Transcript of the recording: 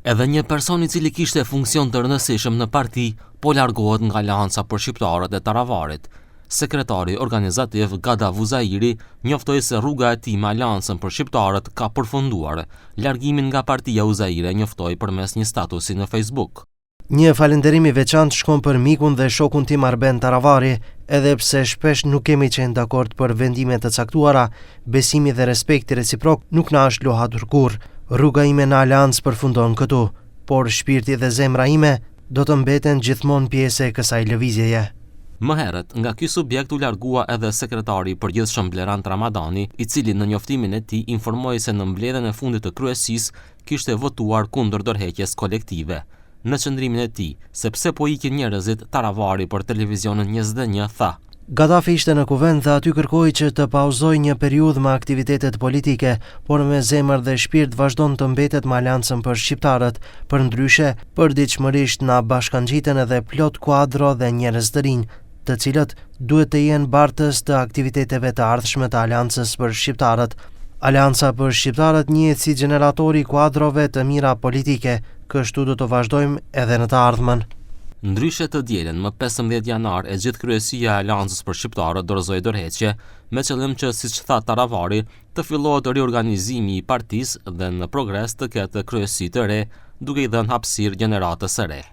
Edhe një person i cili kishte funksion të rëndësishëm në parti po largohet nga Aleanca për Shqiptarët e Taravarit. Sekretari organizativ Gadaf Uzairi njoftoi se rruga e tij me Aleancën për Shqiptarët ka përfunduar. Largimin nga partia Uzairi e njoftoi përmes një statusi në Facebook. Një falënderim i veçantë shkon për mikun dhe shokun tim Arben Taravari, edhe pse shpesh nuk kemi qenë dakord për vendime të caktuara, besimi dhe respekti reciprok nuk na është luhatur kurrë. Rruga ime në Aleancë përfundon këtu, por shpirti dhe zemra ime do të mbeten gjithmonë pjesë e kësaj lëvizjeje. Më herët, nga ky subjekt u largua edhe sekretari i përgjithshëm Blerant Ramadani, i cili në njoftimin e tij informoi se në mbledhjen e fundit të kryesisë kishte votuar kundër dorëheqjes kolektive. Në qëndrimin e tij, se pse po ikin njerëzit, Taravari për Televizionin 21 tha. Gadafi ishte në kuvend dhe aty kërkoi që të pauzojë një periudhë me aktivitetet politike, por me zemër dhe shpirt vazhdon të mbetet me Aleancën për Shqiptarët. Përndryshe, përditshmërisht na bashkangjiten edhe plot kuadro dhe njerëz të rinj, të cilët duhet të jenë bartës të aktiviteteve të ardhshme të Aleancës për Shqiptarët. Aleanca për Shqiptarët njihet si gjeneratori i kuadrove të mira politike, kështu do të vazhdojmë edhe në të ardhmen. Ndryshe të dielën, më 15 janar, e gjithë kryesia e Aleancës për Shqiptarët dorëzoi dorëheqje, me qëllim që, siç tha Taravari, të fillohet riorganizimi i partisë dhe në progres të ketë kryesi të re, duke i dhënë hapësirë gjeneratës së re.